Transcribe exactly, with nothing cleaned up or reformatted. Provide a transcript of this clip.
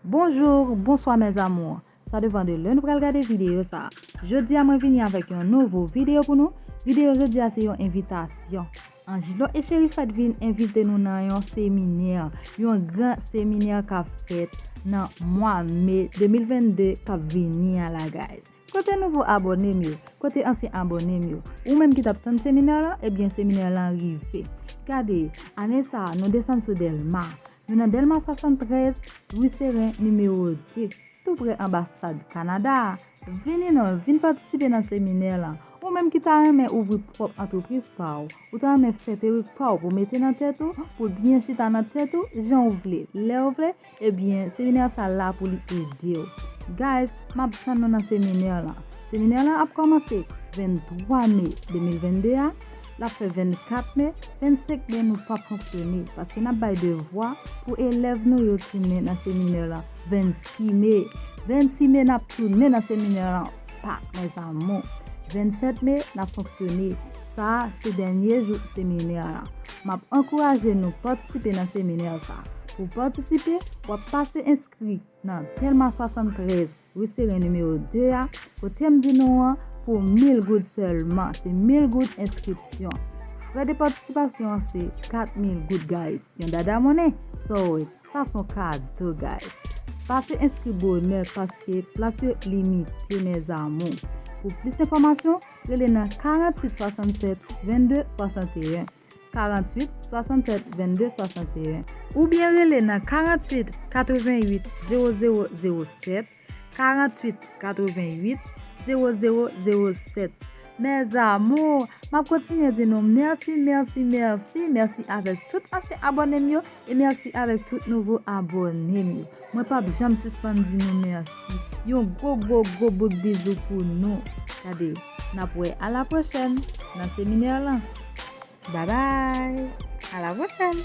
Bonjou, bonswa mes amours. Sa depann de lè nou pral gade videyo sa. Jodi a mwen vini avèk yon nouvo videyo pou nou. Videyo jodi a se yon envitasyon. Angelo e Cheri Fèt vin envite nou nan yon seminè, yon gran seminè k ap fèt nan mwa me de mil vennde k ap vini a la, guys. Kote nouvo abòne m yo? Kote ansyen abòne m yo? Ou menm ki t ap tann seminè lan, ebyen seminè lan rive. Gade, ane sa a, nou desann sou Dèlma. Nou nan Dèlma swasanntrèz, Ri Seren nimewo de, tou prè anbasad Kanada a. Vini non, vin patisipe nan seminè lan. Ou menm ki ta renmen ouvri pwòp antrepriz pa w, ou ta renmen fè perik pa w pou mete nan tèt ou, pou l byen chita nan tèt ou, jan w vle, lè w vle, ebyen, seminè sa la pou li ede w. Guys, m ap tann nou nan seminè lan. Seminè lan ap kòmanse venntwa me de mil vennde a, l ap fè vennkat me, vennsenk me nou p ap fonksyone, paske n ap bay devwa pou elèv nou yo tounen nan seminè lan vennsis me. Vennsis me n ap tounen nan seminè lan, pa, mes amours. Vennsèt me, n ap fonksyone. Sa a, se dènye jou seminè lan. M ap ankouraje nou patisipe nan seminè sa. Pou patisipe, w ap pase enskri nan Dèlma swasanntrèz, Ri Seren nimewo de a, kote m di nou an, pou mil goud sèlman. Se mil goud enskripsyon. Frè de patisipasyon an se kat mil goud, guys. Yon dada monnen. Sorry. Sa se yon kado, guys. Pase enskri bonè paske plas yo limite, mes amours. Pou plis enfòmasyon, rele nan karanntuit swasannsèt vennde swasanteyen. Karanntuit swasannsèt vennde swasanteyen. Oubyen rele nan karanntuit katrevennuit zewo zewo zewo sèt, karanntuit katrevennuit zewo zewo zewo sèt. Mes amours, m ap kontinye di nou mèsi, mèsi, mèsi, mèsi avèk tout ansyen abòne m yo e mèsi avèk tout nouvo abòne m yo. Mwen p ap janm sispann di nou mèsi. Yon gwo, gwo, gwo bout bizou pou nou. Gade, n ap wè a la pwochèn nan seminè lan. Babay! A la pwochèn!